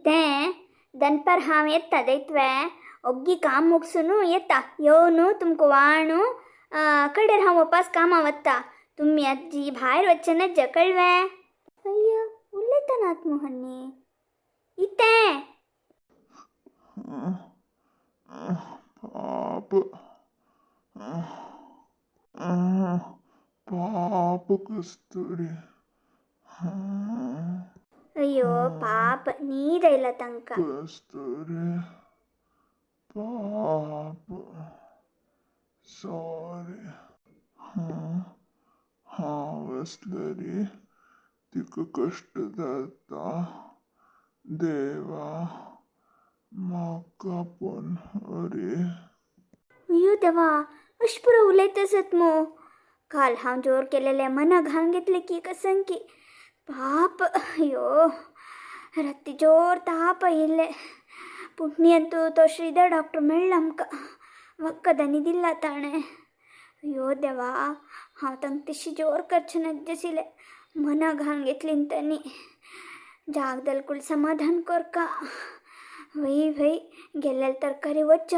इतें दनपार हांव येता दैतवे ओग्गी काम मुगसून येता येवन तुमकां वाणू कडेर हांव वपास कामां वता तुमी आजी भायर वचचें नज्ज कळवें. अय्यो उलयता नात मोहन्नी इतें. पाप पाप कस्तुरी. अय्यो पाप नीद आयला तांकां. कस्तुरी पाप सॉरी. हांव आसल्यारी तिका कश्ट जाता. देवा म्हाका पण रे. अय्यो देवा अशें पुरो उलयता आसत मू. काल हांव जोर केलेलें मना घालून घेतलें की कसं की पाप. अय्यो राती जोर ताप आयिल्लें. पुण्यंतू तो श्रीधर डॉक्टर मेळ्ळो आमकां वखदांनी दिला ताणें. अय्यो देवा हांव तांकां तशी जोर करचें नज्ज आशिल्लें. मना घालून घेतली तांणी. जागदल कुल समाधान करका. वय वय गेल्लेले तरकारी वच्च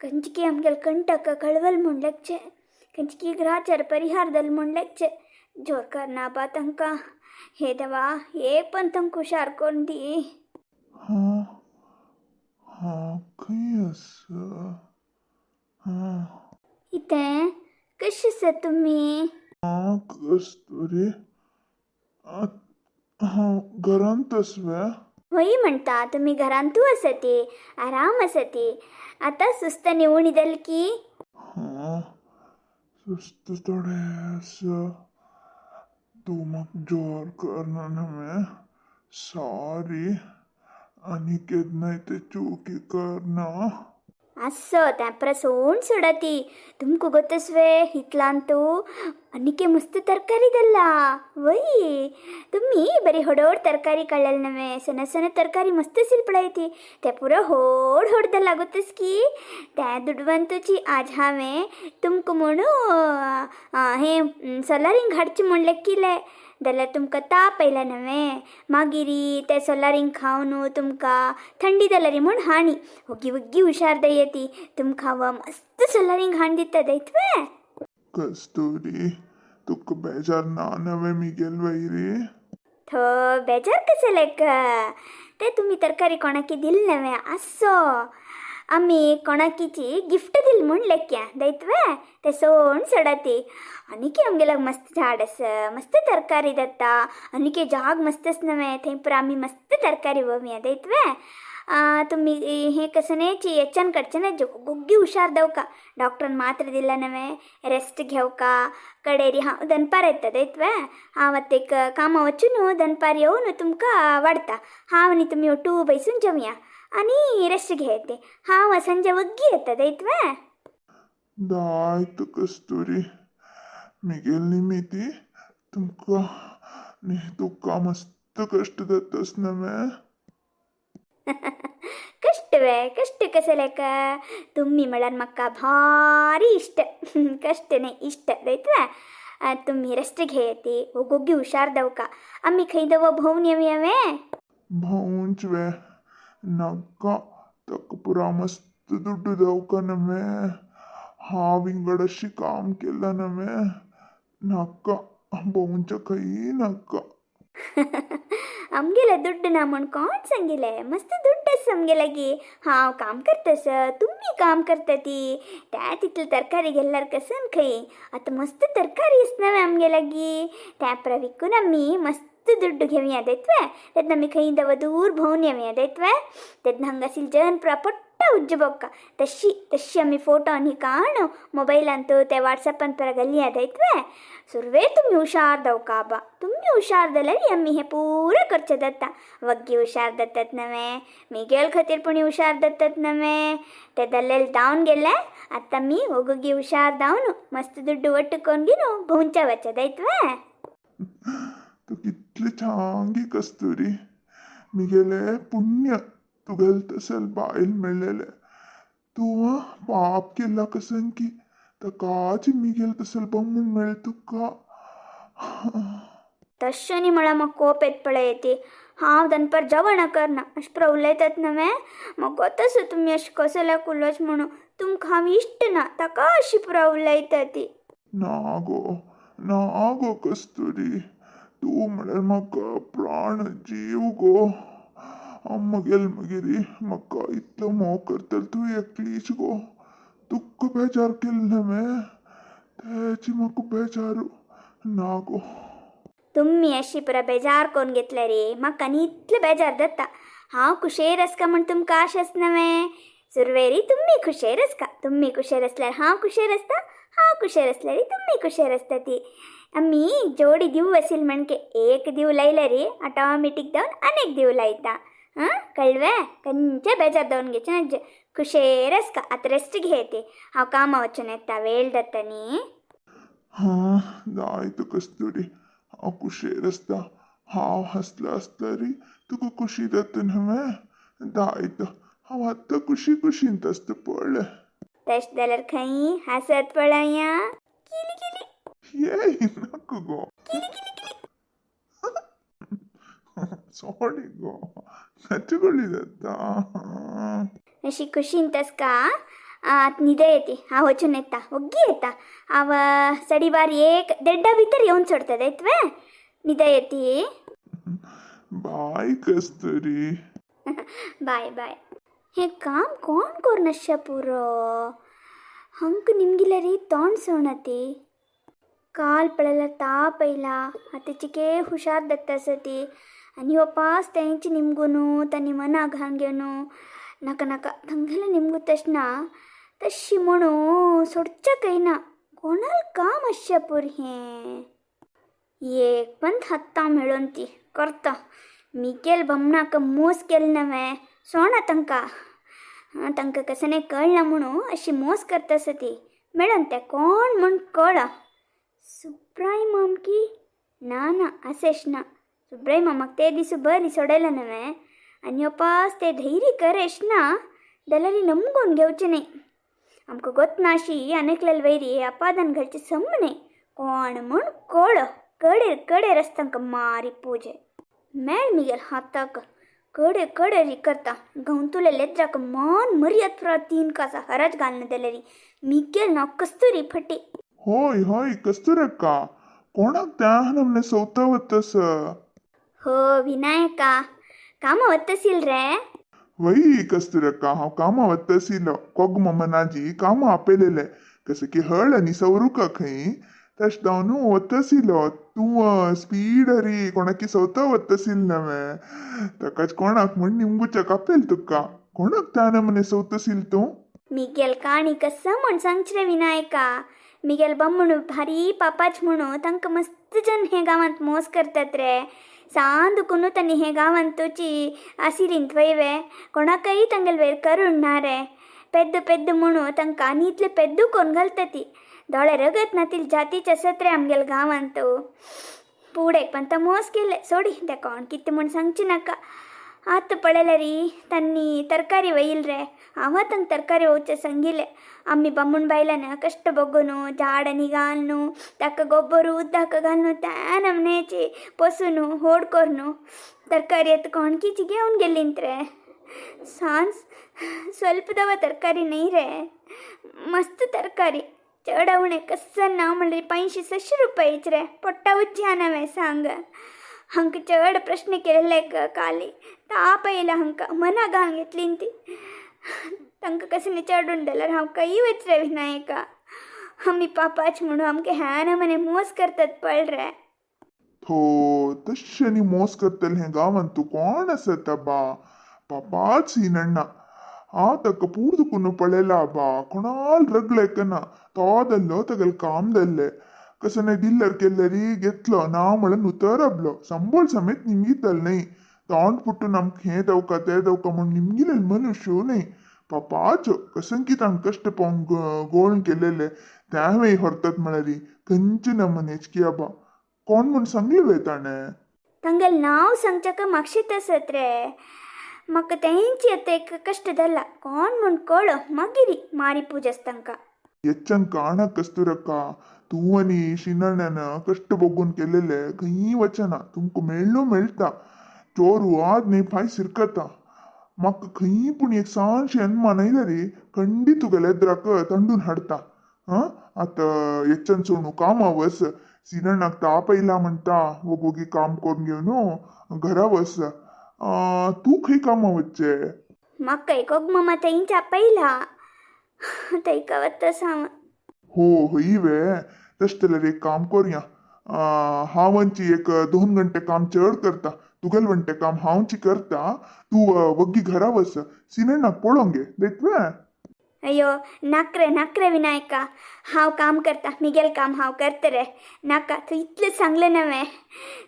कंचकी आमगेले कंटक कळवल म्हूण लेगचे कंचकी ग्रहाचार परिहार दल म्हूण लेगचे जोर करना बा तांकां. हे देवा एक पण तांकां हुशार करून दी. हां हां खंय आसा? हां इतें कशें आसा तुमी? हां कस्तुरी हांव घरांत आसवे. वय म्हणटा तुमी घरांतू आसती आराम आसती आतां सुस्त निवणी जाली की. हां सुस्त थोडें आसा. तूं म्हाका जोर करना न्हय सॉरी. आनी केन्नाय ते चुकी करना. आसो तें परस सोडाती तुमकां गोतसवे हितलांतू आनीके मस्त तरकारी दल्ला. वय तुमी बरी होडोड तरकारी काडलेले नवे सना सना तरकारी मस्त आशिल्ली पळय ती ते पुरो होड होड दल्ला गोतस की त्या दुडवंतूची आज हांवें तुमकां म्हणू हें सोलारींग हाडचें म्हूण लेखिल्लें जाल्यार तुमकां ताप आयला नवे मागीर ते सोलारींग खावन तुमकां थंडी जाल्यार म्हूण हाणी वग्गी वग्गी हुशार दयती तुमकां हांव मस्त सोलारींग हाण दिता दैतवे. कस्तुरी तुका बेजार ना नवे मिगेल वैरी? थो बेजार कशें लेक ते तुमी तरकारी कोणाकी दिल नवे आसो आमी कोणाकीची गिफ्ट दिल म्हूण लेखया दैतवे ते सोण सोडाती. आनीकी आमगेल्याक मस्त झाड आसा मस्त तरकारी जाता आनीके जाग मस्त आसा नवे थंय पुरो आमी मस्त तरकारी व्हरया दैतवे. तुमी हें कसनेची येच्यान काडचें ना गोग्गी हुशार दवका डॉक्टरान मात्र दिला नवे रेस्ट घेवका कडेरी. हांव दनपार येता दैतवे हांव आतां एक कामां वचून दनपार येवन तुमकां वाडटा. हांव आनी तुमी ओटू बैसून जेवया आनी रेस्ट घेयते. हांव सांजे वग्गी येता दैतवे. दायत कस्तुरी मिगेल निमिती तुमकां न्ही तुका मस्त कश्ट जातास नवे. कश्ट वे कश्ट कशें लेका तुमी म्हळ्यार म्हाका भारी इश्ट. कश्ट न्ही इश्ट दैतवे. तुमी रेस्ट घेयती ओगोग्गी हुशार दवका. आमी खंय दव भोंवन येवया वे? भोंवच वे नाका ताका पुरा मस्त दुड्डू दवका नवे. हांव विंगड अशी काम केलां नवे. नाका भोंवच्या खंय नाका. आमगेले दुड्ड ना म्हूण कोण सांगिल्लें? मस्त दुड्ड आसा आमगे लागीं. हांव काम करतास तुमी काम करता ती त्या तितली तरकारी घेतल्यार कसन खंय आतां मस्त तरकारी आसा नवे आमगे लागीं. त्या पुरा विकून आमी मस्त दुड्ड घेवया दैतवे. तेन्ना आमी खंय दव दूर भोंवन येवया दैतवे. तेन्ना हांगासील जन पुरा पट्टा उज्ज बोक्का तशी तशी आमी फोटो आनी काण मोबायलांत ते वॉट्सॅपान पुरा घालया दैतवे. सुरवेर तुमी हुशार दवका बा. तुमी हुशार जाल्यार आमी हें पुरो करचें जाता. वग्गी हुशार जातात नवे मिगेल खातीर पुणी हुशार जातात नवे. ते दल्लेले धांवन गेले आतां आमी ओगोगी हुशार धांवन मस्त दुड्डू वट्ट करून घेवन भोंवच्या वचत दैतवे. तूं कितली छांगी कस्तुरी. मिगेले पुण्य तुगेले तसल बायल मेळ्ळेले. तूं पाप केला कसन की ताकाच मिगेल तसल बम्मूण मेळ तुका. तश्शें न्ही म्हळ्यार म्हाका कोप येता पळय ती. हांव दनपार जेवण करना अशें पुरो उलयतात नवें. म्हाका गोत आसा तुमी अशें कसल्याक उलोच म्हणून. तुमकां हांव इश्ट ना ताका अशी पुरो उलयता ती. ना गो ना गो कस्तुरी, तूं म्हळ्यार म्हाका प्राण जीव गो. हांव मगेल मगेरी म्हाका इतलो मोग करतल तूं एकलीच गो. तुका बेजार केलें न्हय तेची म्हाका बेजारू ना गो. तुमी अशी पुरा बेजार करून घेतले रे, म्हाका न्ही इतले बेजार जाता. हांव खुशेर आसका म्हण तुमकां आश आस नवें. सुरवेरी तुमी खुशेर आसका, तुमी खुशेर आसल्यार हांव खुशेर आसता, हांव खुशेर आसल्यार तुमी खुशेर आसता ती. आमी जोडी दिव आसील म्हणके एक दिव लायले रे ऑटोमॅटीक जावन अनेक दिव लायता. हां कळवे? खंयचे बेजार जावन घेवचें ना, खुशेर आसका. आतां रेस्ट घेते, हांव कामा वचून येता, वेळ जाता न्ही. हां जायत कस्तुरी, हांव कुशेर आसता. हांव हांसलो आसतरी तुका खुशी जाता न्हय. दायत हांव आतां खुशी खुशींत आसता पळय. तशें जाल्यार खंय हांसत पळया. किली किली ये नाका गो, सॉरी गो, नचगोळी जाता. अशी खुशीन तसका. आतां न्हिदे येती, हांव वचून येता, ओग्गी येता हांव. साडी बार एक देड्डा भितर येवन सोडटा येतवे. न्हिदे येती. बाय कस्तुरी. बाय बाय. हें काम कोण कोरनशें पुरो. हंक निमगिल्यारी तोंड सोणती. काल पळयल्यार ताप येयला, आतांची हुशार दत्ता आसा ती. आनी हो पास तेंची निमगुनू तांणी मनाक घालून घेवन नाका नाका तांगेलें निमगू तशें ना, तशी म्हणून सोडच्याक येयना. कोणाल काम आसचें पूर हें. एक पण हात्ता मेळून ती करता. मिगेल बमणाक मोस केल नवें सोणा तांकां. तांकां कसं कळना म्हणून अशी मोस करता आसा ती. मेळून तें कोण म्हूण कळा. सुब्राय मामकी ना ना अशेंच ना. सुब्राय मामाक ते दीस बरी सोडयलें नवें आनी पास ते धैर्य कर अशें ना जाल्यार नमगून घेवचें न्हय. आमकां गोत ना अशी आनेकल्याल वैरी अपादान घालचें सम न्हय. कोण म्हूण कळ कडेर कडेर आसता तांकां मारी पुजे. मेळ मिगेल हाताक कडे कडे करता. गंवतुले लेत्राक मन मर्याद पुरा तीन कासा हराज घालना जाल्यार मिगेल ना कस्तुरी फटी. होय होय कस्तुरक्का, कोणाक त्या नमने सवता वतस? हो विनायका, कामा वत्तसील रे? वय कस्तुरक्का, हांव कामा वत्तसील. कोग मम्मनाजी कामा आपयलेले कसं की हळ आनी सवरुका खंय तशें जावन वत्तसीलो. तूं स्पीड हरी कोणाकी सवता वत्तसील नवें ताकाच कोणाक म्हण निमगुच्याक आपयल तुका. कोणाक त्या नमने सवतसील तूं? मिगेल काणी कसं म्हण सांगचे रे विनायका. मिगेल बम्मणू भारी पापाच म्हणून तांकां मस्त जन हे गांवांत मोस करतात रे. सांद कुनू तांणी हे गांवांत तुची आसिलींत वयवे कोणाकय तांगेल वयर करून ना रे. पेद्द पेद्द म्हणून तांकां आनी इतले पेद्दू कोण घालता ती. दोळे रगत नातील जातीच आसत रे आमगेल गांवांत. पुडेक पण मोस केले सोडी ते कोण कितें म्हूण सांगचे नाका. आतां पळयल्यार तांणी तरकारी वयील रे. हांव तांकां तरकारी वोवचें सांगिल्लें. आमी बामूण बायलान कश्ट भोगून झाडांनी घालून ताका गोबर उदक घालून त्या नमनेची पोसून होड करून तरकारी आतां कोणकीची घेवन गेलींत रे. सांज ಸ್ವಲ್ಪ ದವ ತರಕಾರಿ न्हय रे, मस्त तरकारी. चड उणें कसं ना म्हणल्यार 500-600 रुपयाच रे. पोट्टा उज्ज्या नवें सांग. हांकां चड प्रश्न केल्ले काली ताप येयला हांकां मना घालून घेतली ती. तांकां कसलें चडून जाल्यार हांव खंय वच रे विनायका. आमी पापाच म्हणून आमकां ह्या नमने मोस करतात पळ रे. थो तशें न्ही मोस करतले हें गांवांत तूं कोण आसता बा. पापाच सिनण्णा हांव ताका पूर्द कुन्न पळयला बा. कोणाल रगलेकना तो दल्लो तागेले काम दल्ले कसं डिल्लर केल्लरी घेतलो ना म्हणून उतर आपलो संबोळ समेत निमगितल न्हय. तोंड पुट्टून आमकां हें दवका तें दवका म्हूण निमगिलेल मनुष्य न्हय. पापाचो कसं की तांकां कश्ट पावून गोळण केलेले त्यावेळी व्हरतात म्हळ्यार खंयचे नमनेच की आबा. कोण म्हूण सांगले वे ताणें? तांगेलें नांव सांगच्याक मागशीत आसत रे. म्हाका तेंची आतां एक कश्ट जाला. कोण म्हूण कळो मागीर मारी पुजास तांकां. ಎಚ್ಚಂಗ್ ಕಾಣ ಕಸ್ತೂರಕ್ಕ, तूं आनी शिनण्यान कश्ट भोगून केलेले खंय वचना, तुमकां मेळ्ळो मेळटा. चोरू आद न्ही पांय सिरकता. म्हाका खंय पूण एक सान अनमान आयल्यार खंडीत तुगेल्या एद्राक तंडून हाडता. हां, आतां येच्चन सोडून कामा वस. सिनण्णाक ताप येयला म्हणटा, वोगी काम करून घेवन घरा वस. तूं खंय कामा वच्चे? म्हाका एक मम्मा थंयच आपयला, थंय वतस हांव. हो, हय वे? तशें जाल्यार एक काम करुया, हांव एक 2 घंटे काम चड करता, तुगेल वंटे काम हांवची करता. तूं वग्गी घरा वच, सिनण्णाक पळोवंक गे देतवे. अय्यो, नाक्रे नाक्रे विनायका, हांव काम करता, मिगेल काम हांव करता रे. नाका, तूं इतलें सांगलें नवें,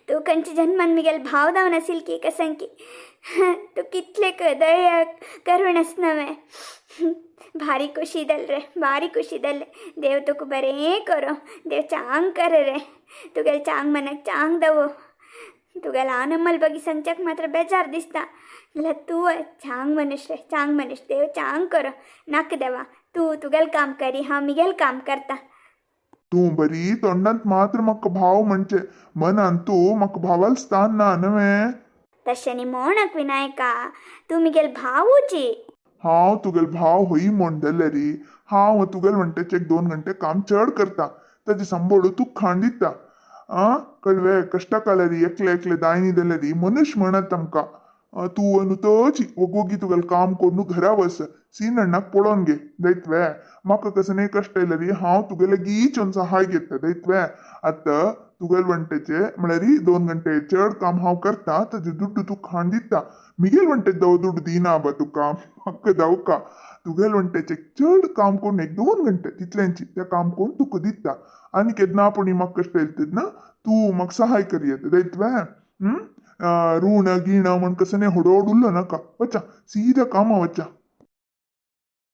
तूं खंयच्या जन्मान मिगेल भाव जावन आसील की कसंकी. तूं कितले दया करुण आस नवें. भारी खुशी जाल रे, भारी खुशी जालें. देव तुका बरें करो, देव चांग कर रे, तुगेल चांग मनाक चांग दवो. तुगेल आनमल बगी सांगच्याक मात्र बेजार दिसता, जाल्यार तूं चांग मनुष्य रे, चांग मनुष्य. देव चांग करो. नाका देवा, तूं तुगेल काम करी, हांव मिगेल काम करता. तूं बरी तोंडांत मात्र म्हाका भाव म्हणचे, मनान तूं म्हाका भावाल स्थान ना नवें. तशें न्ही म्हणक विनायका, तूं मिगेल भावूची. हांव तुगेल भाव हय म्हण जाल्यार हांव तुगेल म्हणटाचे एक 2 घंटे काम चड करता, ताजे संबोळू तुका खाण दिता. आं, कळवे? कश्टा काल्यारी एकले एकले दायनी जाल्यार मनुष्य म्हणत आमकां. तूं न्हू तची वोगी तुगेल काम करून घरा वस, सिनण्णाक पळोवन घे दैतवे. म्हाका कसले कश्ट येयल्यार हांव तुगेले गीच येवन सहाय घेता दैतवे. आतां तुगेल वंटेचे म्हळ्यार 2 घंटे चड काम हांव करता, ताजे दुड्डू तुका खाण दिता. मिगेल वंटे दव दुड्डू दिना बा तुका, म्हाका दावका. तुगेल वंटेचे चड काम करून एक 2 घंटे तितल्यांची तें काम करून तुका दिता. आनी केन्ना पूण म्हाका कश्ट येयले तेन्ना तूं म्हाका सहाय करयेता दैतवे. ऋण गिण म्हण कसं होडोड उरलो नाका, वचा सीधा कामा वचा.